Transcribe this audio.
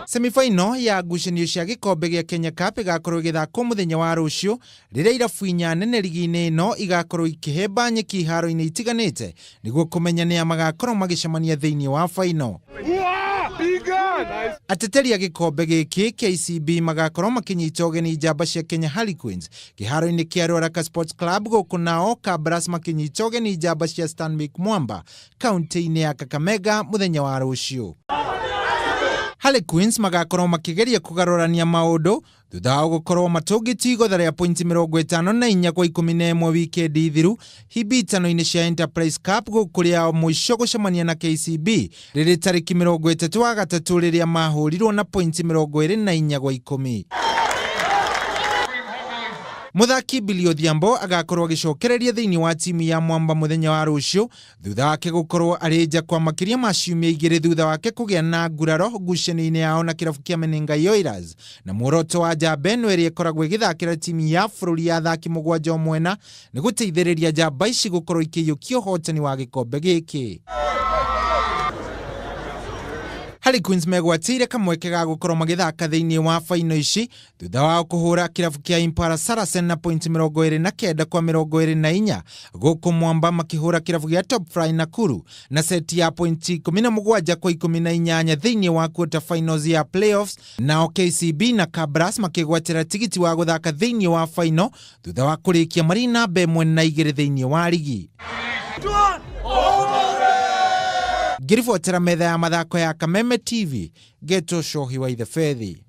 Semifinal ya ngucanio cia gĩkombe gĩa Kenya Cup ĩgakorwo ĩgĩthakwo mũthenya wa rũciũ rĩrĩa irabu inya nene rigi-inĩ ĩno igakorwo ikĩhĩmba nyeki iharo-inĩ itiganĩte nĩguo kũmenya nĩa magakorwo magĩcemania thĩinĩ wa final. Ateteri a gĩkombe gĩkĩ KCB magakorwo makĩnyita ũgeni njamba cia Kenya Harlequins kĩharo-inĩ kĩa Ruaraka Sports Club, gũkũ nao Kabras makĩnyita ũgeni njamba cia Stanbic Mwamba kaunti-inĩ ya Kakamega mũthenya wa rũciũ. Harlequins magakorwo makĩgeria kũgarũrania maũndũ thutha wa gũkorwo matũngĩtie igotha rĩa pointi 54 kwa 11 wikendi thiru hibitano-inĩ cia Enterprise Cup, gũkũ rĩao mũico gũcemania na KCB rĩrĩ tarĩki 30 wa gatatũ rĩrĩa mahũrirwo na pointi 24 gwa 10. Mũthaki Billy Odhiambo agakorwo agĩcokereria thĩinĩ wa timu ya Mwamba mũthenya wa rũciũ thutha wake gũkorwo arĩ nja kwa makĩria ma ciumia 2 thutha wake kũgĩa na nguraro ngucanio-inĩ yao na kĩrabu kĩa Menengai Oilers. Na muoroto wa njamba ĩno ĩrĩa ĩkoragwo ĩgĩthakĩra timu ya bũrũri ya athaki 7 o mwena nĩ gũteithĩrĩria njamba ici gũkorwo ikĩiyũkia ũhotani wa gĩkombe gĩkĩ. Harlequins megwatĩire kamweke ga gũkorwo magĩthaka thĩinĩ wa faino ici thutha wao kũhũra kĩrabu kĩa Impala Saracen na pointi 29 kwa 24, gũkũ Mwamba makĩhũra kĩrabu gĩa Top Fry Nakuru na seti ya pointi 17 kwa 18 thĩinĩ wa quarter finals ya playoffs. Nao KCB na Kabras makĩgwatĩra tigiti wa gũthaka thĩinĩ wa final thutha wa kũrĩkia marĩ namba 1 na 2 thĩinĩ wa rigi. Ngĩribotera metha ya mathako ya Kameme TV, Geto Shohi wa Ithefethi.